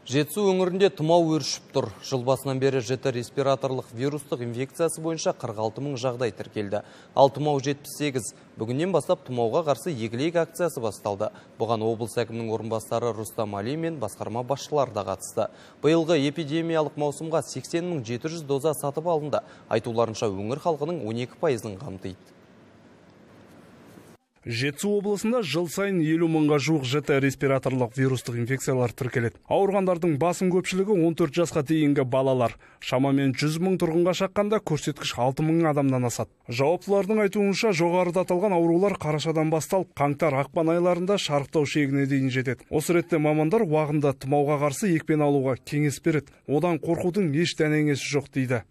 Жетісу өңірінде тұмау өршіп тұр. Жыл басынан бері жіті респираторлық вирустық инфекциясы бойынша 46 мың жағдай тіркелді. Ал тұмау 78. Бүгіннен бастап тұмауға қарсы егілейік акциясы басталды. Бұған облыс әкімінің орынбасары Рустам Али мен басқарма басшылары да қатысты. Биылғы эпидемиялық маусымға 80 700 доза сатып алынды. Айтуларынша, өңір халқының 12%-ын қамтиды. Жетісу облысында жыл сайын 50 мыңға жуық жіті респираторлық вирустық инфекциялар тіркеледі. Ауырғандардың басым көпшілігі 14 жасқа дейінгі балалар. Шамамен 100 мың тұрғынға шаққанда көрсеткіш 6 мың адамнан асады. Жауаптылардың айтуынша, жоғарыда аталған аурулар қарашадан басталып, қаңтар, ақпан айларында шарықтау шегіне дейін жетеді. Осы ретте мамандар уағында тұмауға қарсы екпені алуға кеңес береді. Одан қорқудың еш дәнеңесі жоқ дейді.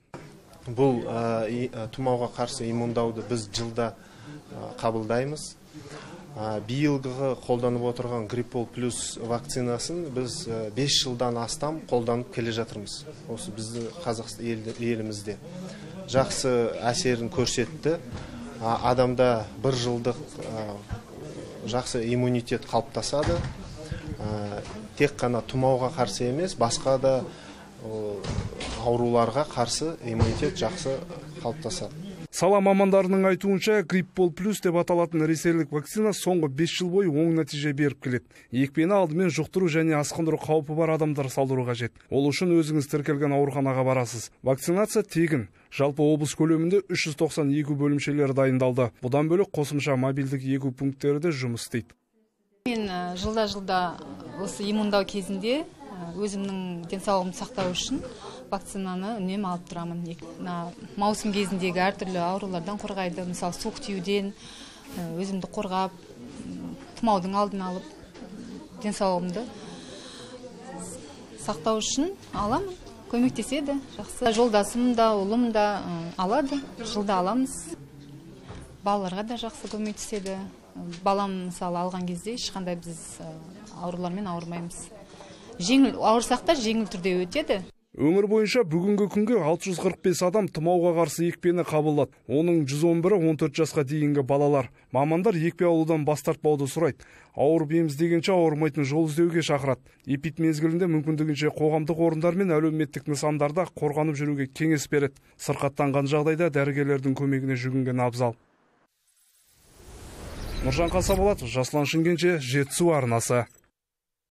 Бұл тұмауға қарсы иммундауды біз жылда қабылдаймыз. Биылғы қолданып отырған Гриппол плюс вакцинасын біз 5 жылдан астам қолданып келе жатырмыз. Осы біздің Қазақстан елімізде жақсы әсерін көрсетті. Адамда бір жылдық жақсы иммунитет қалыптасады. Тек қана тұмауға қарсы емес, басқа да ауруларға қарсы иммунитет жақсы қалыптасады. Сала мамандарының айтуынша, Гриппол плюс деп аталатын ресейлік вакцина соңғы 5 жыл бойы оң нәтиже беріп келеді. Екпені алдымен жұқтыру және асқындыру қаупі бар адамдар салдыру қажет. Ол үшін өзіңіз тіркелген ауруханаға барасыз. Вакцинация тегін. Жалпы облыс көлемінде 390 егу бөлімшелері дайындалды. Бұдан бөлек қосымша мобильдік егу пункттері де жұмыс істейді. Мен жылда-жылда осы иммундау кезінде өзімнің денсаулығымды сақтау үшін вакцинаны үнемі алып тұрамын. Маусым кезіндегі әртүрлі аурулардан қорғайды. Мысалы, суық тиюден өзімді қорғап, тұмаудың алдын алып, денсаулығымды сақтау үшін аламын. Көмектеседі, жақсы. Жолдасым да, ұлым да алады, жылда аламыз. Балаларға да жақсы көмектеседі. Балам, мысалы, алған кезде ешқандай біз аурулармен ауырмаймыз. Жеңіл ауырсақ та жеңіл түрде өтеді. Өңір бойынша бүгінгі күнге 645 адам тұмауға қарсы екпені қабылдады. Оның 111-і 14 жасқа дейінгі балалар. Мамандар екпе алудан бас тартпауды сұрайды. Ауырып ем іздегенше ауырмайтын жол іздеуге шақырады. Эпид мезгілінде мүмкіндігінше қоғамдық орындар мен әлеуметтік нысандарда қорғанып жүруге кеңес береді. Сырқаттанған жағдайда дәрігерлердің көмегіне жүгінген абзал. Нұржан Қасаболатов, Жасұлан Шымкенше, Жетісу арнасы.